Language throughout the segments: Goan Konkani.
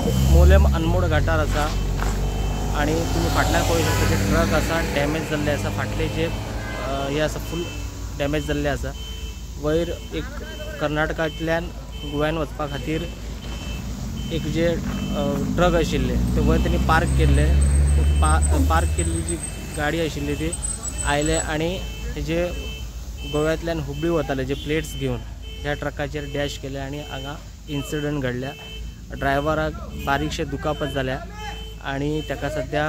मोलेम अनमोड घाटार आसा आनी तुमी फाटल्यान पळोवंक शकता जे ट्रक आसा डॅमेज जाल्ले आसा, फाटले जे हे आसा फूल डॅमेज जाल्ले आसा. वयर एक कर्नाटकांतल्यान गोव्यान वचपा खातीर एक जे ट्रक आशिल्ले ते वयर तेणी पार्क केल्ले, पार्क केल्ली जी गाडी आशिल्ली ती आयले आनी जे गोव्यांतल्यान हुबळी वताले जे प्लेट्स घेवन ह्या ट्रकाचेर डॅश केले आनी हांगा इन्सिडंट घडल्या. ड्रायव्हराक बारीकशे दुखापत जाल्या आनी ताका सद्या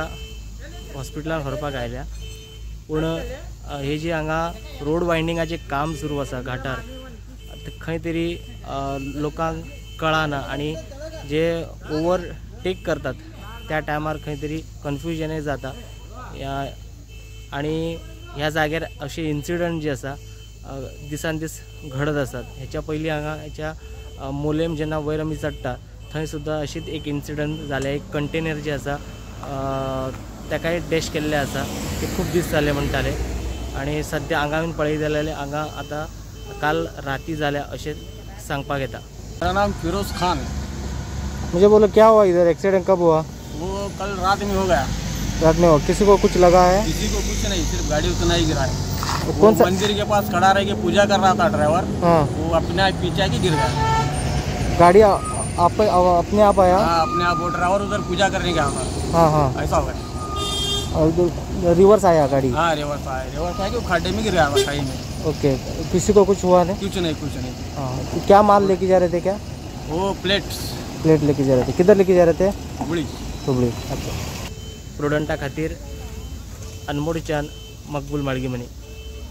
हॉस्पिटलान व्हरपाक आयल्या. पूण हे जी हांगा रोड वायंडिंगाचें काम सुरू आसा घाटार, खंय तरी लोकांक कळना आनी जे ओवरटेक करतात त्या टायमार खंय तरी कन्फ्युजनय जाता आनी ह्या जाग्यार अशे इन्सिडंट जे आसा दिसान दीस घडत आसात. हेच्या पयलीं हांगा हेच्या मोलेम जेन्ना वयर आमी चडटा थंय सुद्दां अशीच एक इन्सिडंट जालें. एक कंटेनर जे आसा ताकाय डॅश केल्लें आसा, ते खूब दीस जाले म्हणटाले आनी सद्या हांगा येवन पळयत जाल्यार हांगा आतां काल राती जाल्या अशें सांगपाक येता. मेरा नाम फिरोज खान. मुझे बोलो क्या हुआ इधर, एक्सीडेंट कब हुआ? वो कल रात में हो गया. रात में हुआ? किसी को कुछ लगा है? किसी को कुछ नहीं, सिर्फ गाड़ी उतना ही गिरा है. वो कौन सा? मंदिर के पास खड़ा रह के पूजा कर रहा था ड्राइवर। हाँ। वो अपने पीछे आके गिर गया। गाड़ी आप अपने आप आया? हाँ, अपने आप। वो ड्राइवर उधर पूजा करने गया था। हाँ हाँ, ऐसा हो गया। और रिवर्स आया गाड़ी? हाँ, रिवर्स आया। रिवर्स आया कि वो खड्डे में गिर गया, खाई में। ओके, किसी को कुछ हुआ नहीं? कुछ नहीं, कुछ नहीं। हाँ, तो क्या माल लेके जा रहे थे? क्या वो प्लेट्स? प्लेट लेके जा रहे थे। किधर लेके जा रहे थे? हुबली। हुबली, अच्छा. प्रुडंटा खातीर अनमोडच्यान मकबूल माळगीमणी.